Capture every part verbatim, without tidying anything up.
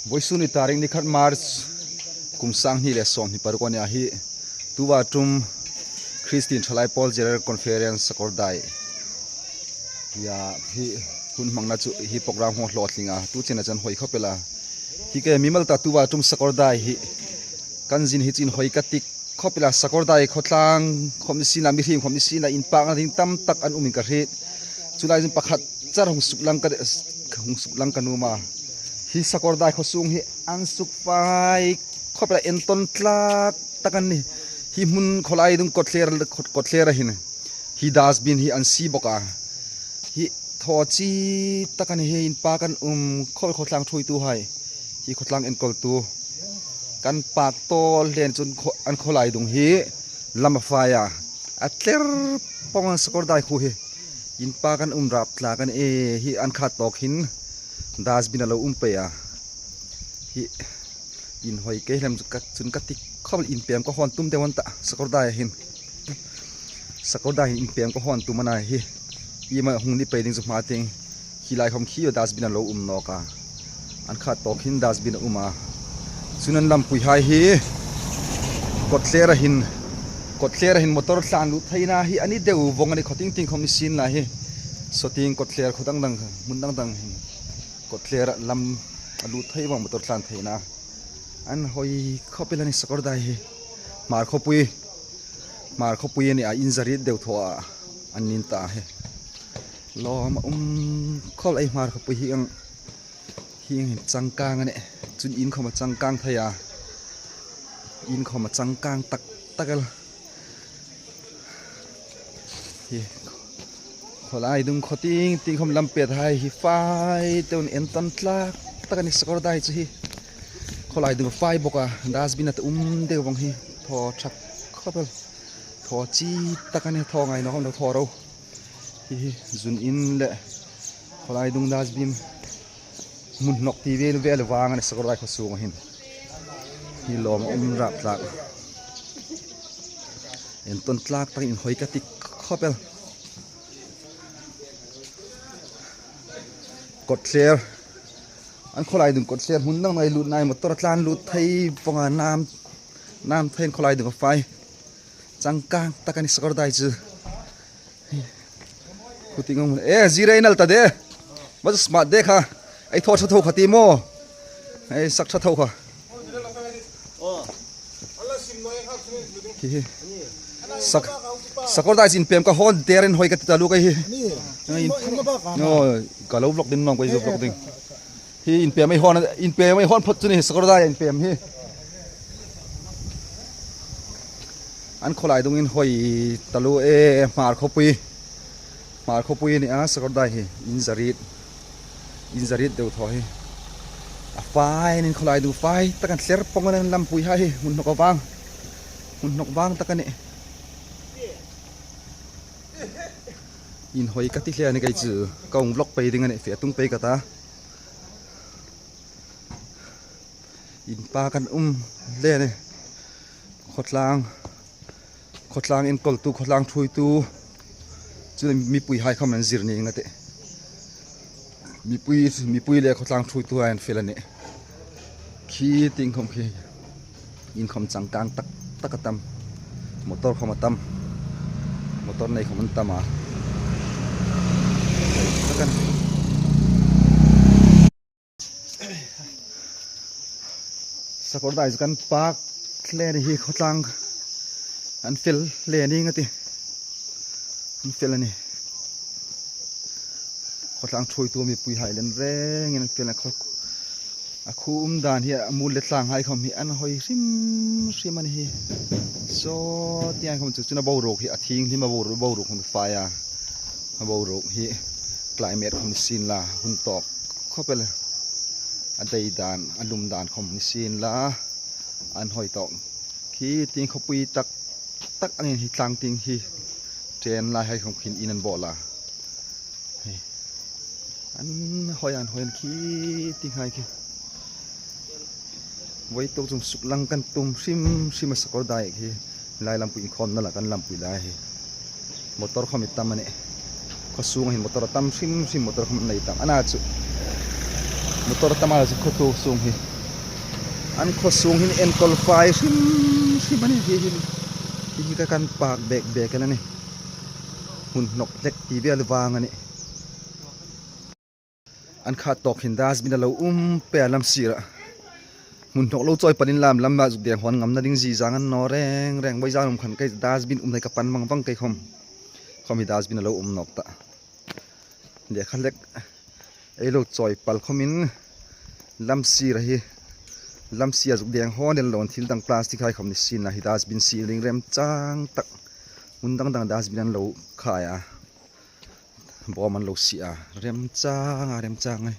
Vawisun ni tarik ni khat March kum sang hni le sawmhni paruk a ni a, hi tuta ṭum Christian Thalai Pawl General Conference Sakawrdai. Ia, hi hun hmangna chu hi program hung hlawtling a, tu chena chun hoi khawp el a. Hi ke mimal ta tuta ṭum Sakawrdai hi kan zin hi chu inhoi ka ti khawp el a, Sakawrdai khawtlang khawm ni sienla, mihriem khawm ni sienla, inpakna ding tam tak an um in ka hriet. Chu lai chun pakhat char hung suklang ka, hung suklang ka nuom a. Hi Sakawrdai khaw sung hi an suk fai khawp el a, entawn tlak tak a nih. Hi hmun khawlai dung kawtthler, kawt, kawtthler a hin hi dustbin hi an sie bawk a. Hi thaw chi tak a nih, hi inpak an um khawp el, khawtlang ṭhuoituhai. Hi khawtlang enkawltu kan pak tawl hle chun khaw, an khawlai dung hi lam a fai a. A tler pawng a, Sakawrdai khuo hi inpak an um rap tlak a nih. Hi an khat tawk hin dustbin a lo um pei a. Hi inhoi ka ti hlem chu ka, chun ka ti khawp el, inpem ka hawn tum deu an ta Sakawrdai hin. Sakawrdai hin inpem ka hawn tum a na hi. Ieng am hung ni pei ding chu hma tieng. Hi lai khawm khi dustbin a lo um nawk a. An khat tawk hin dustbin a um a. Chun an lampuihai hi kawtthler a hin, kawtthler a hin motor tlan lut theina hi a ni deu vawng a nih, khaw tieng tieng khawm ni sienla hi. Saw tieng kawtthler khaw dang dang, hmun dang dang hin kawtthler a lam a lut thei vawng, motor tlan theina. An hoi khawp el a nih Sakawrdai hi. Hmar khawpui, Hmar khawpui a ni a, inzariet deu thaw a an ni ta hi. Lawm a um khawp el ei Hmar khawpui hi ang, hi ang hin changkang a nih. Chun in khawm a changkang thei a. In khawm a changkang tak tak el. Hi khawlai dung khaw tieng tieng khawm lam pethai hi fai deuin entawn tlak tak a nih Sakawrdai chu hi. Khawlai dung a fai bawk a, dustbin a ta um deu vawng hi. Thaw ṭhak khawp el. Thaw chi tak a nih, thaw ngai naw khawm lo thaw ro. Hi hi zun in le khawlai dung dustbin hmun hnawk ti vel vel vang a nih Sakawrdai khaw sung a hin. Hi lawm a um rap tlak. Entawn tlak tak inhoi ka ti khawp el. Kawtthler. An khawlai dung kawtthler hmun dang dang ei lut nai, motor a tlan lut thei vawng a, nam, nam thei an khawlai dung a fai. Changkang tak a nih Sakawrdai chu. Khu tieng ang. Eh, zira inal ta de. Ba smart de kha. Ei thaw ṭha tho kha ti maw. Ei sak ṭha tho kha. Hi hi. Sak, Sakawrdai chu inpem ka hawn der, inhoi ka ti taluo ka hi. Ni. Ai, in, in ma ba ka ma. No, ka lo vlog ding nawm, ka zo vlog ding. Hi inpem ei hawn, inpem ei hawn phawt chu ni Sakawrdai inpem hi. An khawlai dung inhoi taluo e, Hmar khawpui. Hmar khawpui a ni a, Sakawrdai hi. Inzariet. Inzariet deu thaw hi. A fai, an khawlai dung fai tak a nih, tler pawng a nih an lampuihai hi. Hmun hnawk vang. Hmun hnawk vang tak a nih. Inhoi ka ti hle a nih kei chu. Ka hung vlog pei ding a nih, fe tung pei ka ta. Inpak an um hle a nih. Khawtlang, khawtlang enkawltu, khawtlang ṭhuoitu. Chu mipuihai khawm an zir ni ngei a tih. Mipui, mipui le khawtlang ṭhuoituhai an fel a nih. Khi tieng khawm khi. In khawm changkang tak tak a tam. Motor khawm a tam. Motor nei khawm an tam a. Tak a nih. Sakawrdai chu kan pak hle a nih, hi khawtlang an fel hle a ni ngei a tih. An fel a nih. Khawtlang ṭhuoitu mipuihai le rengin an fel a, khaw, a khu um dan hi, a mul le tlanghai khawm hi an hoi hrim hrim a nih hi. Saw tieng khawm chu, chun a boruok hi a thienghlim a, boruok, boruok khawm fai a. A boruok hi climate khawm ni sienla, hun tawk khawp el a, dei dan, a lum dan khawm ni sienla, an hoi tawk. Khi tieng khawpui tak tak angin hi tlang tieng hi ṭen lai hai khawm khin in an bawl a. Hei. An hoi, an hoi an khi tieng hai khi. Voi to chung suklang kan tum hrim hrim a Sakawrdai khi. Lai lampui inkhawmna la kan lampui lai hi. Motor khawm a tam a nih. Khaw sung hin motor a tam hrim hrim, motor khawm an nei tam. A na chu. Motor a tam a chu khaw to sung hi. An khaw sung hin enkawl fai hrim hrim a nih hi, hi, hi, hi ka kan pak bek bek el a nih. Hmun hnawk hlek ti vel vang a nih. An khat tawk hin dustbin a lo um pei a lam sira. Hmun hnawk lo chawi palin lam lam a zuk deng hawn ngamna ding zie zang a ni naw reng reng, vawizan um khan kei dustbin um nei ka pan vang vang kei khawm. Khawm hi dustbin a lo um nawk tah. Lekha hlek ei lo chawi pal khawmin lam sira hi, lam sira zuk deng hawn el lo, thil dang plastic hai khawm ni sien la, hi dustbin sir ding remchang tak. Hmun dang dang dustbin an lo khai a, bawm an lo sie a, remchang a, remchang ei.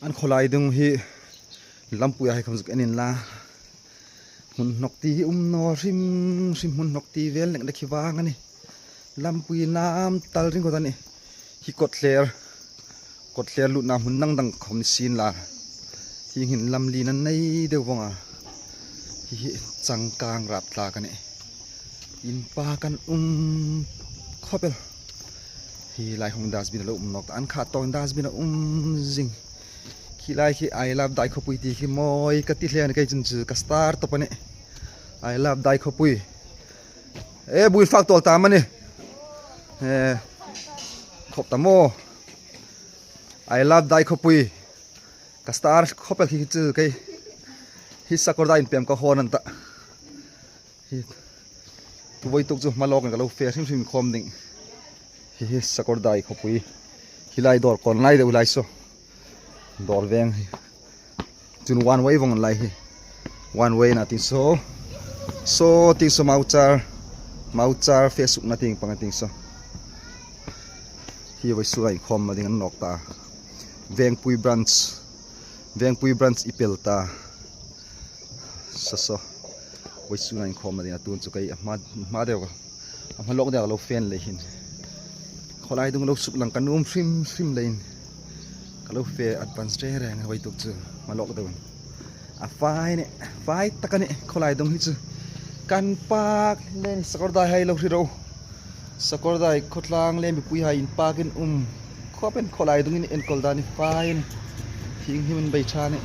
An khawlai dung hi lampui a hai khawm zuk en inla, hmun hnawk ti hi um naw hrim hrim, hmun hnawk ti vel nek nek hi vang a nih. Lampui nam tal ring kawt a nih. Hi kawtthler, kawtthler lutna hmun dang dang khawm ni sien la, hieng hin lam lien an nei deu vawng a. Hi hi changkang rap tlak a nih. Inpak an um khawp el. Hi lai hung dustbin a lo um nawk tah, an khat tawkin dustbin a um zing. Khi lai khi I love Daikhawpui ti khi mawi ka ti hle a nih, kei chun chu ka star tawp a nih. I love Daikhawpui. E, buoi fak tawl ta am a nih. E, khawp ta maw. I love Daikhawpui. Ka star khawp el khi chu kei. Hi sakawr dai in pem ka hawn an tah. Hi, tu voi tuk chu hmalawkin ka lo fe hrim hrim khawm ding. Hi hi sakawr dai khawpui. Hi lai dawr kawn lai deu lai saw. Dawr veng hi. Chun one way vawng lai hi. One way na ting saw. Saw ting saw Mauchar. Mauchar fe sukna ting pang a ting saw. Hi vawisun a inkhawmna ding a ni nawk ta. Vengpui branch. Vengpui branch i pel ta. Saw saw. Vawisun a inkhawmna ding a tun chu kei a hma, hma deu ka, a hmalawk deu ka lo fe a ni leiin. Khawlai dung lo suk lang ka nuom hrim hrim leiin. Ka lo fe advance reng reng a, voi tuk chu hmalawk deu. A fai a nih, fai tak a nih khawlai dung hi chu. Kan pak le ni sakawr dai hai lo hre ro. Sakawr dai khawtlang le mipui hai inpakin um khawp el, khawlai dungin enkawl dan hi fai a nih. Hieng hi min bei ṭha a nih.